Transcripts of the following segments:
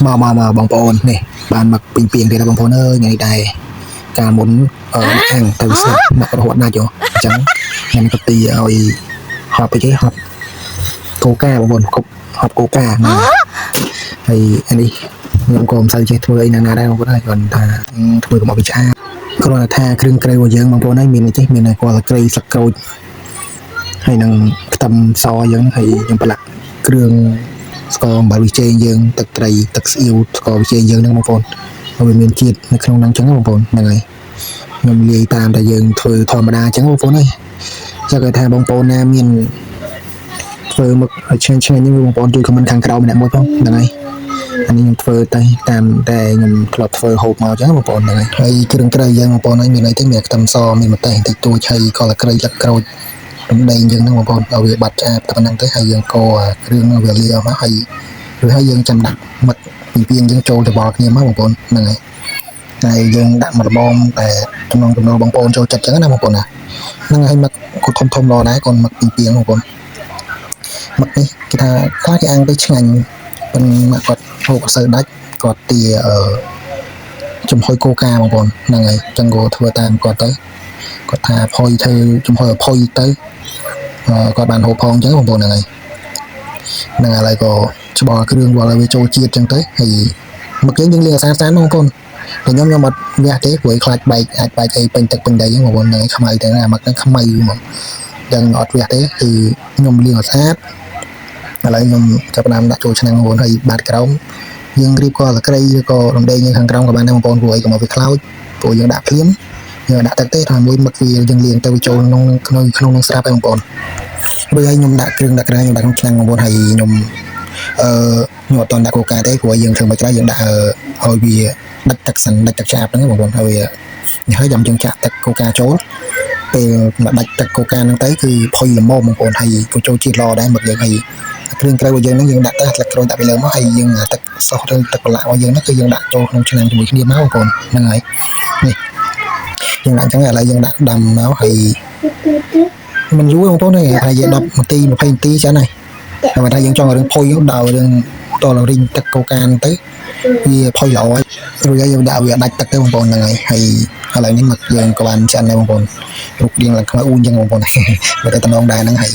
មកមកមកបងប្អូននេះបានមកពីងពីងទៀតបងប្អូនអើយថ្ងៃនេះដែរកាលមុនអឺអាំងទៅស្លាប់មករហូតណាស់យោអញ្ចឹងខ្ញុំក៏ទីឲ្យហប់ទៅគេហប់កូកាបងប្អូនគប់ហប់កូកាណាហើយអានេះខ្ញុំក៏មិនសូវចេះធ្វើអីណាណាដែរបងប្អូនហើយគ្រាន់ថាធ្វើកុំឲ្យវាឆ្អាបគ្រាន់តែថាគ្រឿងក្រៅរបស់យើងបងប្អូនហើយមានអីចេះមានគ្រាន់តែត្រីស្លឹកក្រូចហើយនឹងខ្ទឹមសយើងហើយខ្ញុំប្រឡាក់គ្រឿង ស្ករអំបិលវិជែងយើងទឹកត្រីទឹកស្អៀវស្ករវិជែងយើងហ្នឹងបងប្អូនហើយវាមានជាតិនៅក្នុងហ្នឹងចឹងបងប្អូនហ្នឹងហើយខ្ញុំលាយតាមតែយើងធ្វើធម្មតាចឹងបងប្អូនហើយចឹងគេថាបងប្អូនណាមានធ្វើមកឲ្យឆ្ងាញ់ឆ្ងាញ់ហ្នឹងបងប្អូនជួយ comment ខាងក្រោមម្នាក់មួយផងហ្នឹងហើយអានេះខ្ញុំធ្វើទៅតាមតែខ្ញុំធ្លាប់ធ្វើហូបមកចឹងបងប្អូនហ្នឹងហើយហើយគ្រឿងក្រៅយើងបងប្អូនហើយមានអីទេមានខ្ទឹមសមានម្ទេសបន្តិចតួចហើយកលក្រីលឹកក្រូចរំដេងយើងហ្នឹងបងប្អូនឲ្យវាបាត់ឆ្អាបតែប៉ុណ្្នឹងទៅហើយយើងកូរអាគ្រឿងហ្នឹងវាលាយអស់មកហើយឬហើយយើងចាំដាក់មឹកពីពីងយើងចូលទៅបល់គ្នាមកបងប្អូនហ្នឹងហើយហើយយើងដាក់មកល្មមតែចំណងចំណូលបងប្អូនចូលចិត្តចឹងណាបងប្អូនណាហ្នឹងហើយមឹកគាត់ធំធំល្អដែរកូនមឹកពីពីងបងប្អូនមឹកនេះគេថាខ្លះគេអាំងទៅឆ្ងាញ់ប៉ុន្តែគាត់ហូបអត់សូវដាច់គាត់ទាអឺចំហុយកូកាបងប្អូនហ្នឹងហើយចឹងក៏ធ្វើតាមគាត់ទៅគាត់ថាផុយធ្វើចំហុយឲ្យផុយទៅគាត់បានហូបផងចឹងបងប្អូនហ្នឹងហើយហ្នឹងហើយឥឡូវក៏ច្បល់គ្រឿងវល់ឲ្យវាចូលជាតិចឹងទៅហើយមកយើងយើងលាងអាសាសានបងប្អូនតែខ្ញុំខ្ញុំអត់វះទេព្រោះខ្លាចបែកអាចបែកអីពេញទឹកពេញដីចឹងបងប្អូនហ្នឹងហើយខ្មៅទៅអាមកហ្នឹងខ្មៅហ្មងចឹងអត់វះទេគឺខ្ញុំលាងឲ្យស្អាតឥឡូវខ្ញុំចាប់ផ្ដើមដាក់ចូលឆ្នាំងបងប្អូនហើយបាតក្រោមយើងរៀបក៏លក្រីឬក៏រំដេងយើងខាងក្រោមក៏បានដែរបងប្អូនព្រោះអីកុំឲ្យវាខ្លោចព្រោះយើងដាក់ភ្លាមយើងដាក់ទឹកទេថាមួយមឹកវាយើងលាងទៅវាចូលក្នុងក្នុងក្នុងនឹងស្រាប់ហើយបងប្អូន រួចហើយខ្ញុំដាក់គ្រឿងដាក់ក្រៅខ្ញុំដាក់ក្នុងឆ្នាំងបងប្អូនហើយខ្ញុំអឺខ្ញុំអត់តន់ដាក់កូកាទេព្រោះយើងធ្វើមិនក្រៅយើងដាក់ឲ្យវាដាច់ទឹកសិនដាច់ទឹកឆ្អាបហ្នឹងបងប្អូនហើយវាហើយចាំយើងចាក់ទឹកកូកាចូលពេលមកដាច់ទឹកកូកាហ្នឹងទៅគឺផុយល្មមបងប្អូនហើយក៏ចូលជាតិល្អដែរមកយើងហើយគ្រឿងក្រៅរបស់យើងហ្នឹងយើងដាក់ទៅស្លឹកក្រូចដាក់ពីលើមកហើយយើងទឹកសោះទៅទឹកប្រឡាក់របស់យើងហ្នឹងគឺយើងដាក់ចូលក្នុងឆ្នាំងជាមួយគ្នាមកបងប្អូនហ្នឹងហើយនេះយើងដាក់អញ្ចឹងឥឡូវយើងដាក់ដាំមកហើយ មិនយូរទេបងប្អូនទេប្រហែលជា10នាទី20នាទីចឹងហើយតែបើថាយើងចង់ឲ្យរឿងផុយដល់រឿងតលរីងទឹកកូកានទៅវាផុយល្អហើយរួចហើយយើងដាក់វាដាច់ទឹកទៅបងប្អូនហ្នឹងហើយហើយឥឡូវនេះមកយើងក៏បានឆ្អិនដែរបងប្អូនរូបរាងឡើងខ្មៅអ៊ូនចឹងបងប្អូនបើតែតំណងដែរហ្នឹងហើយ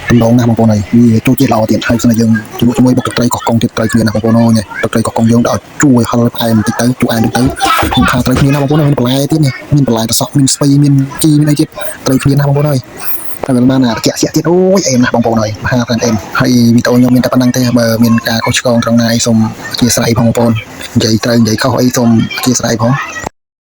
តំណងណាស់បងប្អូនហើយវាចូលជាតិល្អទៀតហើយស្នើយើងជាមួយជាមួយបុកទឹកត្រីកោះកុងទៀតត្រីគ្នាណាបងប្អូនអូយទឹកត្រីកោះកុងយើងដាក់ជួយហឹលផ្អែមបន្តិចទៅជួយអែមបន្តិចទៅខ្ញុំថាត្រីគ្នាណាបងប្អូនមានបន្លែទៀតនេះមានបន្លែត្រសក់មានស្ពៃមានជីមានអីទៀតត្រីគ្នាណាបងប្អូនហើយ តែវាបានអារក្សទៀតអូយអេមណាស់បងប្អូនអើយមហាផ្លែអេមហើយវីដេអូខ្ញុំមានតែប៉ុណ្្នឹងទេបើមានការខុសឆ្គងត្រង់ណាអីសូមអធិស្ឋានផងបងប្អូននិយាយត្រូវនិយាយខុសអីសូមអធិស្ឋានផង